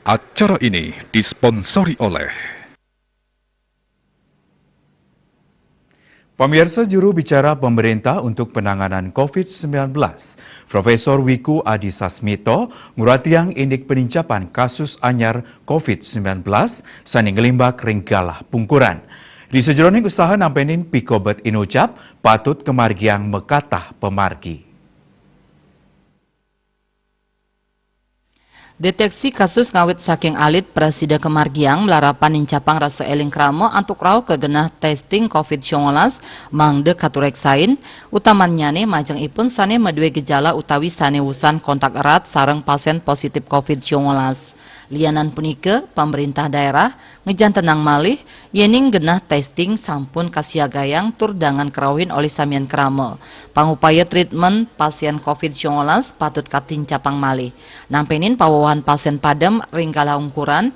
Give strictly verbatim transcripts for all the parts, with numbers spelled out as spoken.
Acara ini disponsori oleh Pemirsa, juru bicara pemerintah untuk penanganan covid sembilan belas, Profesor Wiku Adhisa Smito, nguratiang indik penincapan kasus anyar covid sembilan belas sane nglimbak ring galah pungkuran. Ri sajeroning usaha nampenin pikobet inucap patut kamargiang makatah pamargi. Deteksi kasus ngawit saking alit prasida kamargiang malarapan nincapang rasa eling krama antuk rauh ka genah testing covid sangalas mangda katureksain, utamannyane majeng ipun sane madue gejala utawi sane wusan kontak erat sareng pasien positif covid sangalas. Lianan punika, pamrentah daerah ngajantenang malih yening genah testing sampun kasiagayang tur dangan kerauhin olih samian krama. Pangupaya treatment pasien covid sangalas patut katincapang malih. Nampenin pawowohan pasien padem ring galah ungkuran,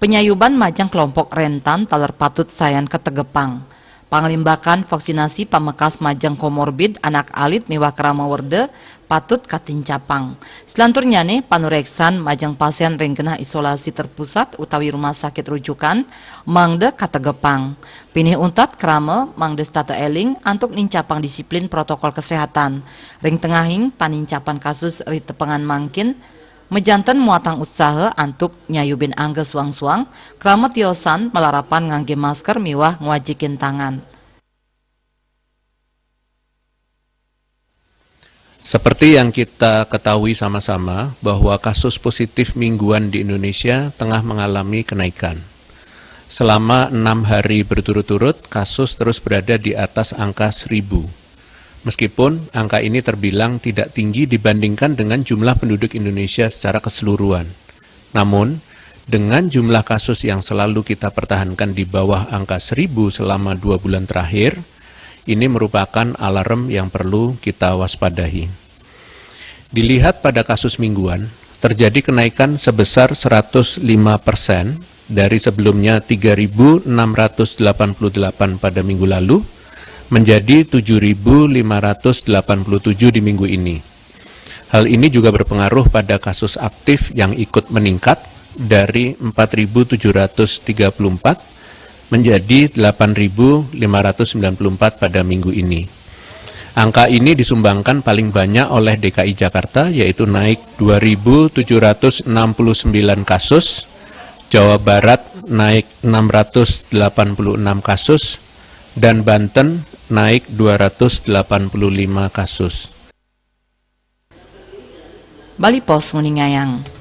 panyayuban majeng kelompok rentan taler patut sayan kategepang. Panglimbakan vaksinasi pamekas majeng komorbid, anak alit miwah krama werda patut katincapang. Selanturnyane, panureksan majeng pasien ring genah isolasi terpusat utawi rumah sakit rujukan mangda kategepang. Pinih untat krama mangda setata eling antuk nincapang disiplin protokol kesehatan. Ring tengahing panincapan kasus ri tepengan mangkin, majanten muatang usaha antuk nyayubin angga suang-suang, krama tiosan malarapan ngangge masker miwah ngwajikin tangan. Seperti yang kita ketahui sama-sama bahwa kasus positif mingguan di Indonesia tengah mengalami kenaikan. Selama enam hari berturut-turut, kasus terus berada di atas angka seribu. Meskipun angka ini terbilang tidak tinggi dibandingkan dengan jumlah penduduk Indonesia secara keseluruhan. Namun, dengan jumlah kasus yang selalu kita pertahankan di bawah angka seribu selama dua bulan terakhir, ini merupakan alarm yang perlu kita waspadahi. Dilihat pada kasus mingguan, terjadi kenaikan sebesar seratus lima persen dari sebelumnya tiga ribu enam ratus delapan puluh delapan pada minggu lalu menjadi tujuh ribu lima ratus delapan puluh tujuh di minggu ini. Hal ini juga berpengaruh pada kasus aktif yang ikut meningkat dari empat ribu tujuh ratus tiga puluh empat menjadi delapan ribu lima ratus sembilan puluh empat pada minggu ini. Angka ini disumbangkan paling banyak oleh D K I Jakarta, yaitu naik dua ribu tujuh ratus enam puluh sembilan kasus, Jawa Barat naik enam ratus delapan puluh enam kasus, dan Banten naik dua ratus delapan puluh lima kasus. Bali Post nguningayang.